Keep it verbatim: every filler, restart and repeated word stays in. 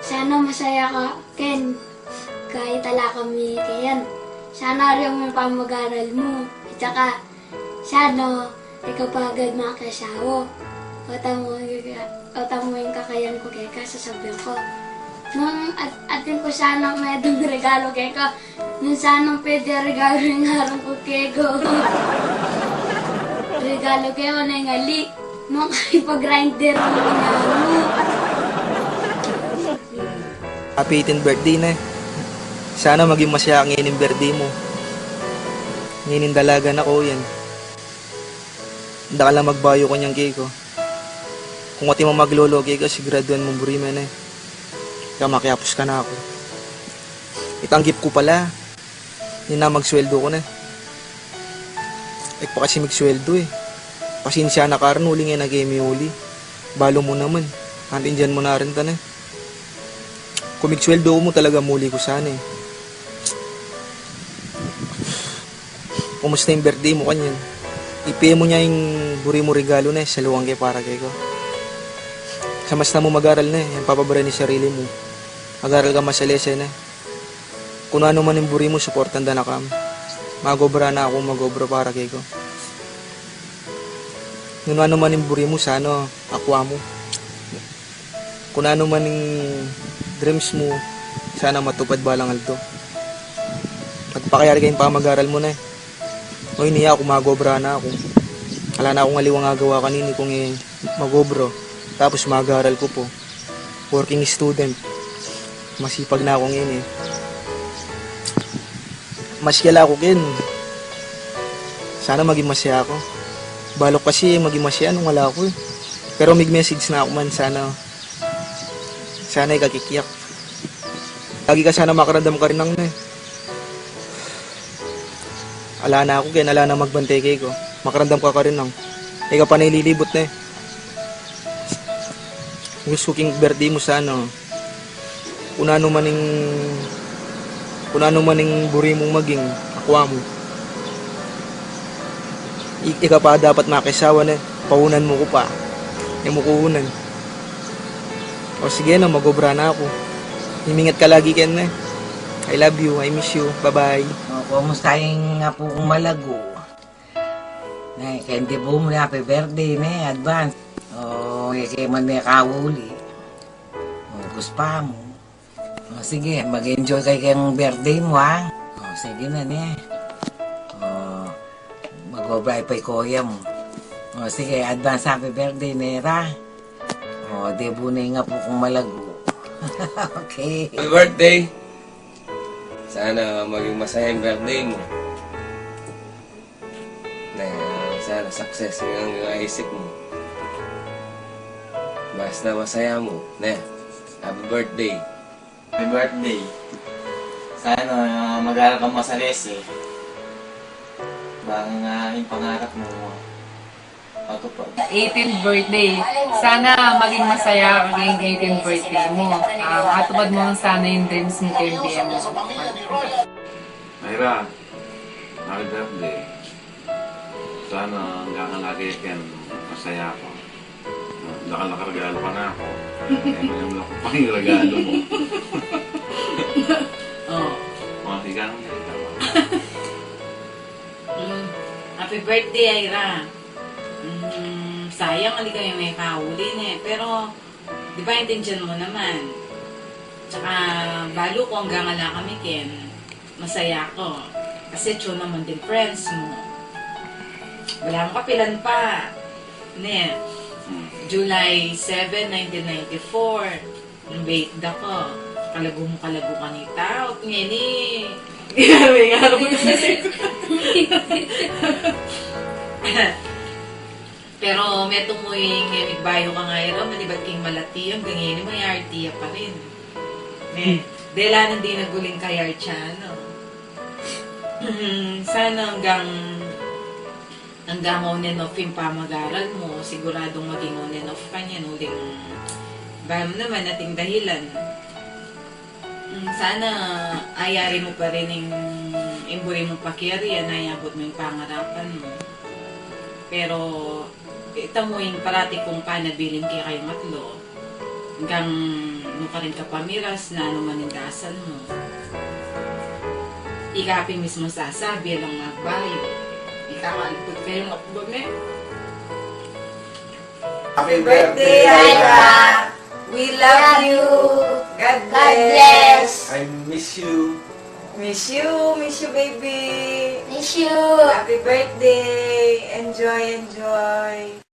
Sana masaya ka, Ken, kahit ala kami kayan. Sana arian mu ing pamagaral mu. At saka, sana ikaw pa agad makiasawa. Otan mu, otan mu ing kakayan ku keka, sasabian ku. Nung at, atin ku sanang medung regalo keka, nung sanang pwede regalo ing aram ku keka. Regalo keka na ing ali. Nung ipag-grinder mu na mu. Happy eighteen birthday, ne. Sana maging masaya ngeni ing birthday mu. Ngeni dalaga na ku yan. Dakal a magbayu kanyan keka. Kung atin mang maglolo keka, siguraduan mung buri me, ne. Kaya makiapus ka na ku. Itang gift ku pala. Ini na magsweldo ku ne. E ku pa kasi migsweldo e. Pasensya na ka rin, uling e na kami uli. Balu mu naman. Antindian mu na rin ta ne. Kung migsweldo ku mu talaga, muli ku sana e. Kumusta ing birthday mu kanyan? Ibie mu na ing buri mung regalo ne, saluan ke para keka. Sa mas na mu mag-aral ne, e mu papabarani ing sarili mu. Mag-aral ka masalese ne. Kung nanu man ing buri mu, suportan da na ka. Mag-obra na ku, mag-obra para keka. Nung nanu man ing buri mu, sana akua mu. Kung nanu man ing dreams mu, sana matupad balang aldo. Magpakayari ka ing pamag-aral mu ne. O ini, aku mag-obra na ku. Ala na kung aliwang agawa kanini kung e mag-obra. Tapos mag-aral ku pa. Working student. Masipag na ku ngeni. Maski ala ku ken, sana maging masaya ku. Balu ku kasi maging masaya nung ala ku e. Pero mig-message na ku man, sana, sana ikakikyak. Lagi ka sana makaramdam karin nang ne. Ala na ku ken, ala nang magbante keka. Makaramdam ka karin nang. Ika pa na ililibut ne. Gustu ku king birthday mu sana, kung nanu man ing, kung nanu man ing buri mung maging, akua mu. I-, ika pa dapat makiasawa ne, paunan mu ku pa. E mu ku unan. O sige na, mag-obra na ku. Imingat ka lagi ken ne. I love you, I miss you. Bye-bye. O, kumusta ing apu kung malago? Ne, keng debu mu, happy birthday ne, advance. O, e ke man mekauli. O, guspa mu. O, sige, mag-enjoy kayu keng birthday mu, ha? O, sige na, ne. O, mag-obra pa ing kuya mu. O, sige, advance happy birthday ne ra. O, debu ne ing apu kung malago. Okay. Happy birthday! Sana maging masaya ing birthday mu. Ne, sana success ing aisip mu. Basta masaya mu. Ne, happy birthday. Happy birthday. Sana mag-aral kang masalese. Bang, ah, ing pangarap mu matupad. Eighteenth birthday. Sana maging masaya ka king eighteenth birthday mu. Ah, matupad mu sana ing dreams mu keng bie mu. Ira, happy birthday. Sana anggang lagi keng masaya ka. Dakal a regalo kanaku. E, mayam la ku pang regalo mu. O. O, sige. Mm, happy birthday, Ira. Mm, sayang, ali kami mekauli ne. Pero, di ba, intindian mu naman. Tsaka, balu ku anggang ala kami ken, masaya ku. Kasi atyu naman ding friends mu. Balamu kapilan pa. Ne, July seven, nineteen ninety-four. Nung bait da ka, kalagu mu kalagu kanita, ot ngeni, ngarang-ngarang mu na. Pero metung mu ing e migbayu kang Ira, manibat king malati, anggang ngeni mayarti ya pa rin. Ne, dela nang dinaguling kayartian, no? Sana anggang anggang on and off ing pamag-aral mu, siguradung maging on and off ka niyan, uling bang naman ating dahilan. Mm, sana ayari mu pa rin ing, ing buri mung pa-career, ayabut mu ing pangarapan mu. Pero, ita mu ing parati kung panabilin kekayung atlu. Anggang Karing kapamilya, nanu man ing dasal mu, ika pin mismu sasabi, alang magbayu. Ika nga, lugud kayung apu, bame. Happy birthday, Ira! We love you! God bless! I miss you. Miss you, miss you, baby. Miss you. Happy birthday. Enjoy, enjoy.